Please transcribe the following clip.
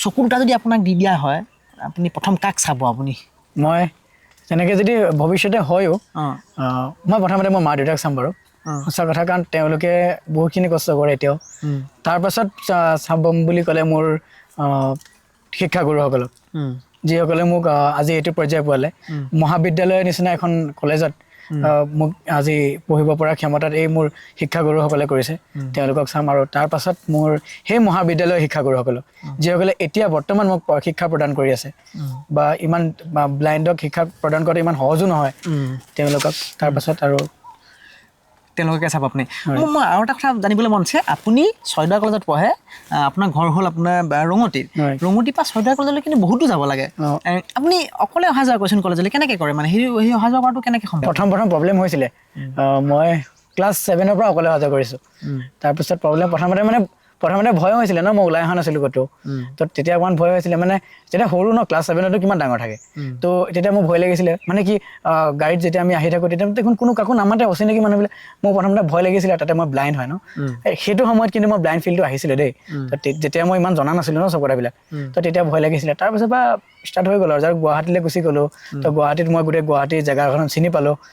চকু দুটা যদি আপোনাক দি দিয়া হয়, আপুনি প্ৰথম কাক চাব আপুনি? মই তেনেকৈ যদি ভৱিষ্যতে হয়ো, মই প্ৰথমতে মোৰ মা দেউতাক চাম বাৰু, সঁচা কথা, কাৰণ তেওঁলোকে বহুতখিনি কষ্ট কৰে এতিয়াও। তাৰপাছত চাব বুলি ক'লে মোৰ শিক্ষাগুৰুসকলক, যিসকলে মোক আজি এইটো পৰ্যায় পোৱালে। মহাবিদ্যালয়ৰ নিচিনা এখন কলেজত মোক আজি পঢ়িব পৰা ক্ষমতাত এই মোৰ শিক্ষাগুৰুসকলে কৰিছে, তেওঁলোকক চাম। আৰু তাৰ পাছত মোৰ সেই মহাবিদ্যালয়ৰ শিক্ষাগুৰুসকলক, যিসকলে এতিয়া বৰ্তমান মোক শিক্ষা প্ৰদান কৰি আছে, বা ইমান ব্লাইণ্ডক শিক্ষা প্ৰদান কৰাটো ইমান সহজো নহয়, তেওঁলোকক। তাৰপাছত আৰু তেওঁলোকে চাব আপুনি। মই আৰু এটা কথা জানিবলৈ মন আছে। আপুনি ছয়দুৱাৰ কলেজত পঢ়ে, আপোনাৰ ঘৰ হ'ল আপোনাৰ ৰঙতিত। হয়। ৰঙতিৰ পৰা ছয়দুৱাৰ কলেজলৈ কিন্তু বহুত দূৰ যাব লাগে। আপুনি অকলে অহা যোৱা কৰিছোন কলেজলৈ, কেনেকৈ কৰে মানে সেই অহা যোৱা কৰাটো কেনেকৈ সম্ভৱ? প্ৰথম প্ৰথম প্ৰব্লেম হৈছিলে। মই ক্লাছ 7ৰ পৰা অকলে অহা যোৱা কৰিছোঁ। তাৰপিছত প্ৰব্লেম প্ৰথমতে, মানে প্ৰথমতে ভয় হৈছিলে ন, মই ওলাই অহা নাছিলোঁ ক'তো। তো তেতিয়া অকণমান ভয় হৈছিলে, মানে যেতিয়া সৰু ন, ক্লাছ 7তো কিমান ডাঙৰ থাকে। তো তেতিয়া মোৰ ভয় লাগিছিলে, মানে কি গাড়ীত যেতিয়া আমি আহি থাকোঁ, তেতিয়া দেখোন কোনো কাকো নামাতে অচিনাকি মানুহবিলাক। মোৰ প্ৰথমতে ভয় লাগিছিলে, তাতে মই ব্লাইণ্ড হয় ন। এই সেইটো সময়ত কিন্তু মই ব্লাইণ্ড ফিলটো আহিছিলে দেই। তো যেতিয়া মই ইমান জনা নাছিলোঁ ন চব কথাবিলাক, তো তেতিয়া ভয় লাগিছিলে। তাৰপিছৰ পৰা ষ্টাৰ্ট হৈ গ'ল আৰু যাৰ গুৱাহাটীলৈ গুচি গ'লোঁ, তো গুৱাহাটীত মই গোটেই গুৱাহাটীৰ জেগাখন চিনি পালোঁ।